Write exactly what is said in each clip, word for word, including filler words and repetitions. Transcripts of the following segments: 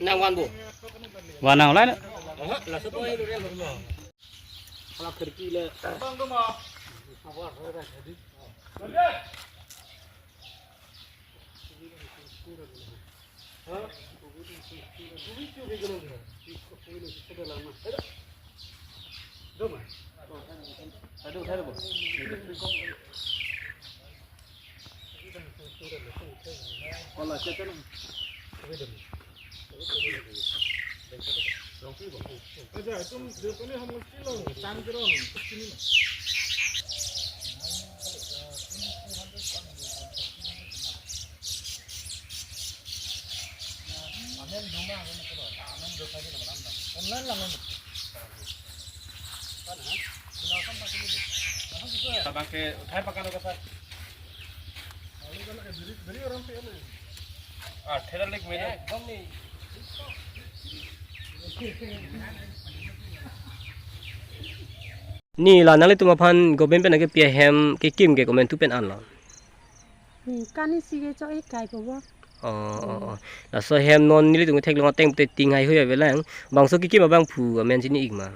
Nang van bo. Van nang lai na. Aha, laso to ayo dulu. Hala khirki le. Abang ke uthai pakan ka sir. Ah, thera lik mere. Ni la nanglitum aphan government pen nangkepi ahem kekim ke komantu pen anlo. Ni kani si ke cho-ik kai po bo. Oh, oh, oh. Laso hem non nelitum theklong ateng pute ting hai hui avelang. Bangso kekim abangphu amen chini-ik ma.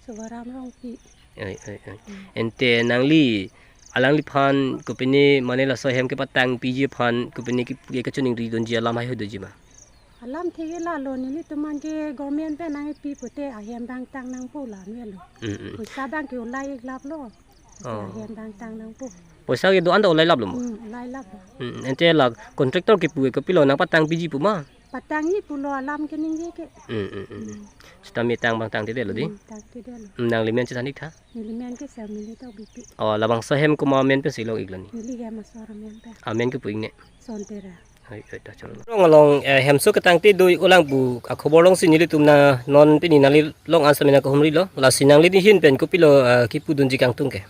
Sobaram Rongpi. Oi, oi, oi. Hmm. Ante nangli alangliphan kopine mane laso hem kepatangpiji aphan kopine ke, ke kachiningri dunji alam hai hui doji ma. Alam thik ke lalo, nelitum aphan ke government pen nangkepi pute ahem abang tang nangpo la melo. Mm, mm. Poisa abang ke ulai-ik laplo. Oh. Ahem abang tang nangpo. Poisa ke do-an ta ulai laplo mo? Hmm, ulai laplo. Mm, ante la contractor kepu ke kopilo nangpatangpiji pu ma? Patangji pulo alam keningje ke. Mm, mm, mm. Hmm. Sitame tang abang tangtedetlo di? Hmm, tangtedetlo. Mm, nangli men chethan-ik tha? Neli men ke Sermili Tokbipi. Oh, labangso hem komat amen pensi long-ik la ni? Neli hem asor amen pen. Amen kepu-ik ne? Sontera. Hai, hai, ta chalo. Rong along, eh, hemso ketangte do-ik ulang pu akhobor alongsi nelitum na non pini nanglilong an samena kahumrilo. Lasi nangli di hin pen kopilo, eh, kipudunji kangtung ke?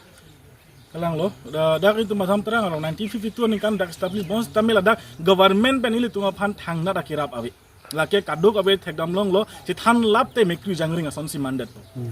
Kalang lo, da, dak itum Assam Terang along nineteen fifty-two aningkan dak establish bonsitame ladak government pen ilitum aphan thangnat akerap ave. Lake kadokave thekdam longlo, chethan lap te mekri jangring asonsi mandetpo. Hmm.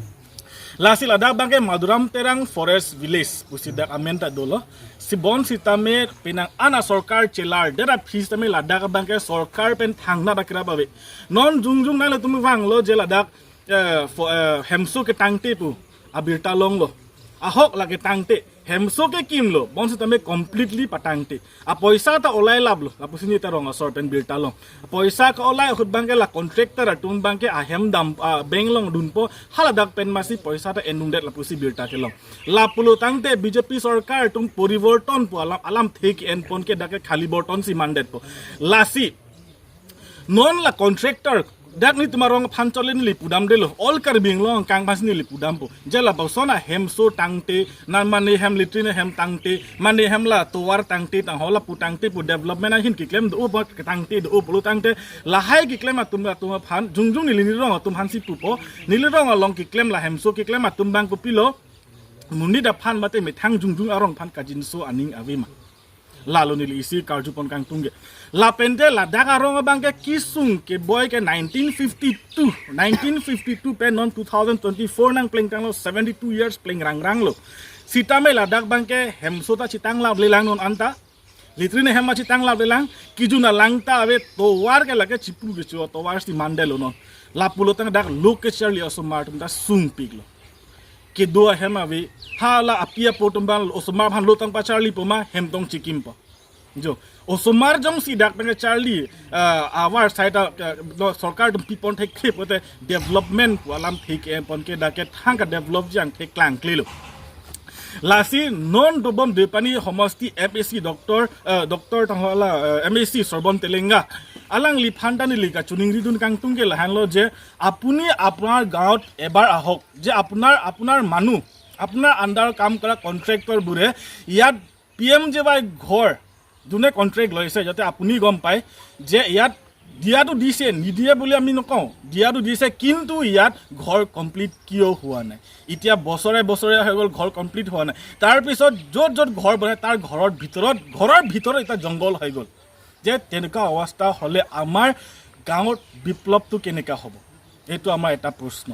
Lasi ladak abangke Maduram Terang Forest Village pusi dak amen ta dolo. Si bonsitame penang an asorkar chelar, dera phis tame ladak abangke sorkar pen thangnat akerap ave. Non jongjong nanglitum vanglo je ladak, eh, fo-, eh, hemso ketangte pu abirta longlo. Ahok lake tangte, hemso kekimlo, bonsitame completely patangte. Apoisa ta ulai laplo, lapusi neta rong asor pen birta long. Poisa ke-ulai ahut abangke la contractor atum abangke ahem dam, ah, bank along dunpo, haladak pen masi poisa ta endungdet lapusi birta kelong. Lapulo tangte B J P sorkar atum poriborton pu alam, alamthe ke-enpon ke dak ke khali borton si mandetpo. Lasi non la contractor, dak nelitum arong aphan chole neli pudamdetlo. All Karbi Anglong kang aphansi neli pudampo. Je lapuson ahemso tangte, na mane hem latrine hem tangte, mane hem la tovar tangte, tang hola pu tangte pu development ahin keklem do-o pu tangte do-o pulo tangte, lahai keklem atum atum aphan, jongjong neli neli rong atum aphansi pupo, neli rong along keklem la hemso keklem atum abang kopilo, monit aphan mate methang jongjong arong aphan kajinso aning ave ma. Lalo neli isi karjupon kangtung ke. Lapente ladak arong abangke kesung keboi ke nineteen fifty-two. Nineteen fifty-two pen non two thousand twenty-four nangplengtanglo, seventy-two years pleng rangranglo. Sitame ladak abangke hemso ta chetang laplelang non anta. Latrine hem ta chetang laplelang. Kejun alang ta ave, tovar ke lake chipru kecho tovar si mandetlo non. Lapulo tang dak lo kecharli osomar atum ta sungpiklo. Kedo ahem ave, hala api apo atum abang osomar aphan lo tang pacharlipo ma hem tong chekimpo. Jo, osomar jongsi dak pen charli, ah, avar side, ah, no, sorkar atum pipon thekthep pote development pu alamthe ke-enpon ke dak ke thangka develop jang thek klangklelo. Lasi non dobom Deopani homosti M A C doctor, ah, doctor tang hola, ah, M A C Sorbon Telenga. Alangliphan ta neli kachiningridun kangtung ke lahenlo je, আপুনি আপোনাৰ গাঁৱত এবাৰ আহক, যে আপোনাৰ, আপোনাৰ মানুহ, আপোনাৰ under কাম কৰা contractor বোৰে ইয়াত পি এম জে ৱাই ঘৰ যোনে contract লৈছে, যাতে আপুনি গম পায় যে ইয়াত দিয়াটো দিছে, নিদিয়ে বুলি আমি নকওঁ, দিয়াটো দিছে, কিন্তু ইয়াত ঘৰ কমপ্লিট কিয় হোৱা নাই? এতিয়া বছৰে বছৰে হৈ গ'ল, ঘৰ কমপ্লিট হোৱা নাই। তাৰ পিছত য'ত য'ত ঘৰ বনাই, তাৰ ঘৰৰ ভিতৰত, ঘৰৰ ভিতৰত এতিয়া জংঘল হৈ গ'ল। যে তেনেকুৱা অৱস্থা হ'লে আমাৰ গাঁৱত বিপ্লৱটো কেনেকুৱা হ'ব? এইটো আমাৰ এটা প্ৰশ্ন।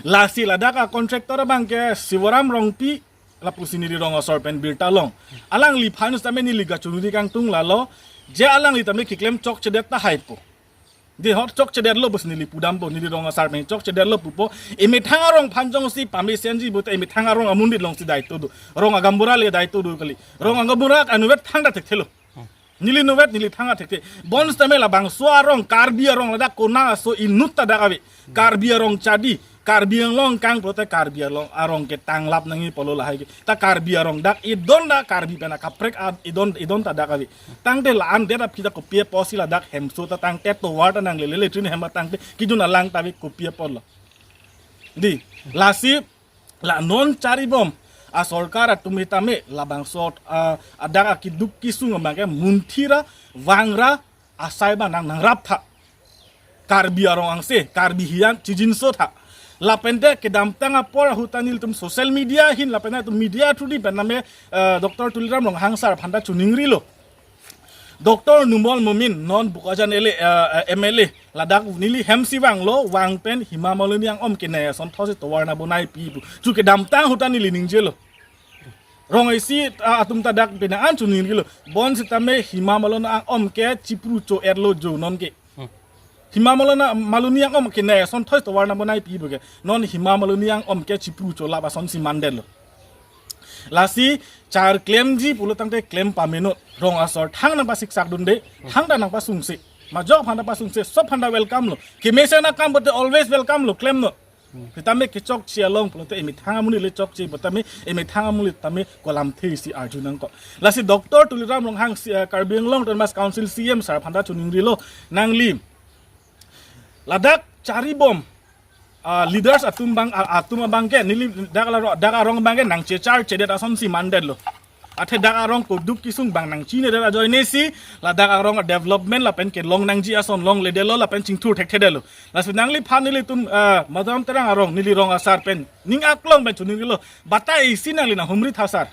Lasi ladak a contractor abangke Sivaram Rongpi, lapusi neli rong asor pen birta long. Alangliphan tame neli kachoningri kangtung lalo, je alangli tame keklem chokchedet tahai po. Dei, hot chokchedetlo pusi neli pudampo, neli rong asar pen chokchedetlo pupo. Emethang arong aphan jongsi pamesenji pulote emethang arong amonit alongsi daito do. Rong agaonbura le daito do kali. Rong agaonbura anuvet thangta thekthelo. Neli nuvet, neli thangta thekthe. Bonsitame labangso arong, Karbi arong ladak konat aso inut ta dak ave. Karbi arong chadi, Karbi Anglong kang pulote Karbi Anglong arong ke tanglap nangji pulo lahai ke. Ta Karbi arong dak idon, ta Karbi pen akaprek a-, idon, idon ta dak ave. Tangte la-an det aphi ta kopi apotsi ladak hemso ta tangte tovar ta nanglele, latrine hem ta tangte kejun alang ta ave, kopi apotlo? Dei, lasi la non charibom asorkar atum tame labangso, ah, adak akeduk kesung abangke munthira, vangra, asai abang nang, nangrap tha. Karbi arong angse, Karbi hiyan chijinso tha. Lapente kedamtang apor ahut ta nelitum social media ahin lapen atum media through di pen tame, eh, Doctor Tuliram Ronghang sir aphan ta choningrilo. Doctor Numal Momin non Bokajan L A, eh, M L A, ladak neli hemsi vanglo, vang pen Hema Maloni Angom kenai asonthotsi tovar nangbonaipiji pu. Chu kedamtang ahut ta neli ningjelo. Rong isi, ah, atum ta dak pina an choningrilo. Bonsitame Hema Maloni Angom ke chipru cho-etlo jo non ke. Hmm. Hema Maloni, Maloni Angom kenai asonthotsi tovar nangbonaipiji pu ke. Non Hema Maloni Angom ke chipru cholap asonsi mandetlo. Lasi char klemji pulo tangte klem pamenon. Rong asor thang nangpasiksak dunde, thangta nangpasungse. Majok aphan ta pasungse, sob aphan ta welcome lo. Kemesen akam pulote always welcome lo, klemnon. Sitame kechokche along pulote emethang amonit le chokche, sitame emethang amonit tame kolamthe isi arju nangkok. Lasi Doctor Tuliram Ronghang si, eh, Karbi Anglong Autonomous Council C E M sir aphan ta choningrilo, nangli ladak charibom, ah, leaders atum abang, ah, atum abangke neli dak la, dak arong abangke nangchechar chedet asonsi mandetlo. Athe dak arong keduk kesung abang nangchinedet ajoinesi ladak arong development lapen kelong nangji ason longledetlo lapen chingthur thekthedetlo. Lasi nangliphan nelitum, ah, Madam Terang arong neli rong asar pen ning aklong pen choningrilo. Batai isi nangli nanghumri tha sir.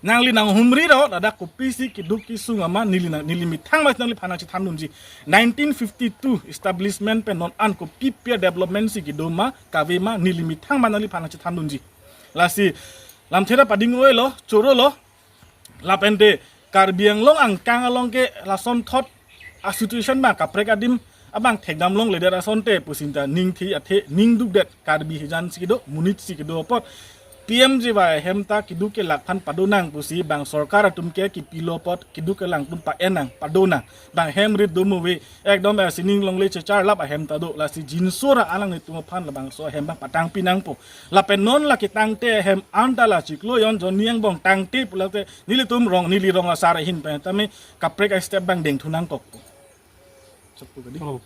Nangli nanghumri ro, ladak kopisi keduk kesung ama neli nang, neli methang mas nangliphan nangchethan dunji. Nineteen fifty-two establishment pen non an kopi pi development si kedo ma, kave ma, neli methang ma nangliphan nangchethan dunji. Lasi lamthe ta pading-oilo, chorolo. Lapente Karbi Anglong angkang along ke lasonthot a-situation abang kaprek adim abang thekdam longledet asonte pusi ta ningthi athe ningdukdet, Karbi hijan si kedo, monit si kedo apot P M G Y ahem ta keduk kelak aphan padonang pusi bang sorkar atum ke kepilo apot keduk kelang atum pa-en nang, padonang. Bang hem rit do mo ave, ekdom, eh, sining longle checharlap ahem ta do, lasi jinso ra alanglitum aphan labangso ahem abang patangpi nangpo. Lapen non lake tangte ahem anta la chiklo jon jonni angbong tangte pulote nelitum rong, neli rong asar ahin pen tame kaprek a-step abang dengthu nangkok. Sokpo kadi. Oh.